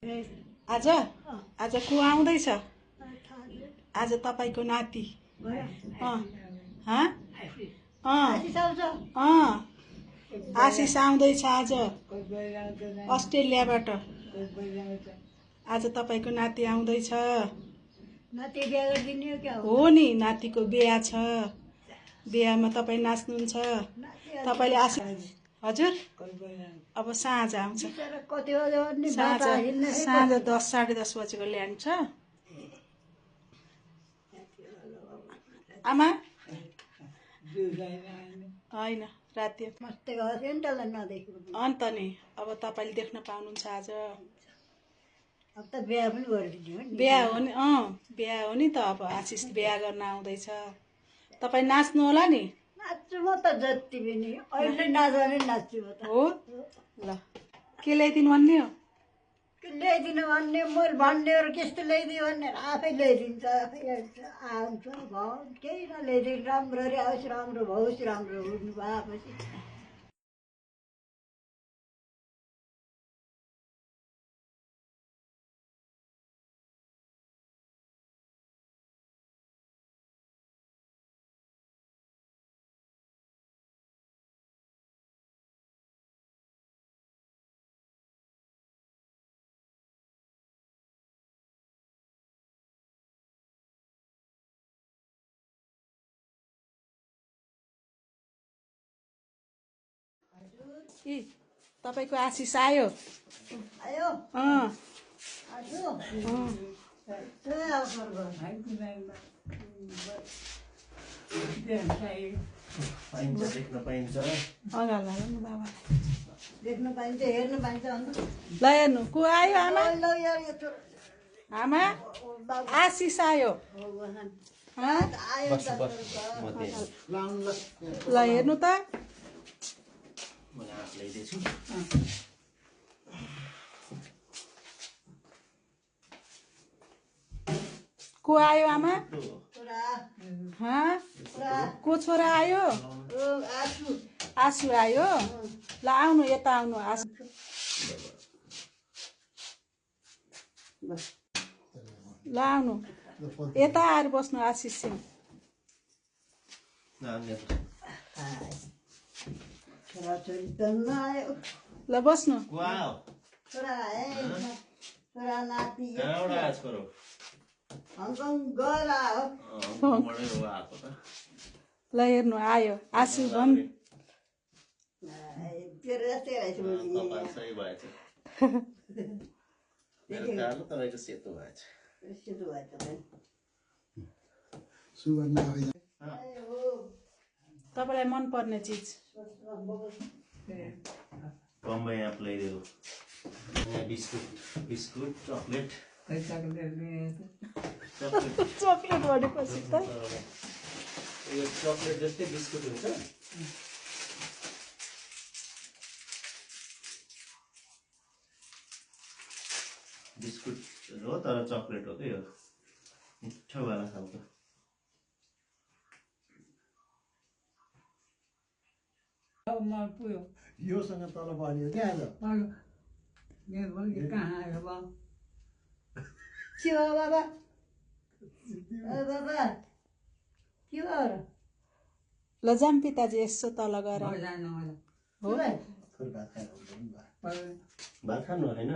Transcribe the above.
आज आज को आउँदैछ आज तपाईको नाति आशिष आउँदैछ आज अस्ट्रेलियाबाट आज तपाईको नाति आउँदैछ हो नि नातिको बिहा छ बिहामा तपाई नाच्नुहुन्छ तपाईले आशिष हजुर अब साँझ आउँछ साँझ 10 साढे 10 बजेको ल्यान्ड छ आमा हैन राति अन्त नि अब तपाईले देख्न पाउनुहुन्छ आज बिहा हो नि बिहा हो नि त अब आशिष बिहा गर्न आउँदैछ तपाई नाच्नु होला नि नाच्छु म त जति पनि अहिले नाच्ने नाच्छु म त हो ल के ल्याइदिनु भन्ने हो के ल्याइदिनु भन्ने मैले भन्नेहरू त्यस्तो ल्याइदियो भने आफै ल्याइदिन्छ आउँछ भयो केही नल्याइदिनु राम्ररी आओस् राम्रो भओस् राम्रो हुनु भएपछि ई तपाईको आशिष आयो आयो देख्न पाइन्छ देख्न पाइन्छ हेर्न पाइन्छ ल हेर्नु को आयो आमा आशिष आयो ल हेर्नु त को आयो आमा को छोरा आयो आशु आयो ल आउनु यता आउनु आशु ल आउनु यता आएर बस्नु आशिष सिंह ल बस्नु ल हेर्नु आयो आशु भन् तपाईलाई मन पर्ने चीज बम्बई आप ल्याइदियो बिस्कुट चकलेट चकलेट भनेपछि त यो चकलेट जस्तै बिस्कुट हुन्छ बिस्कुट हो तर चकलेट हो यो मिठो वाला खालको योसँग तल बढ्यो क्या आज शिव बाबा बाबा के भयो ल जाम पिताजी यसो तल गएर हो भात खानु होइन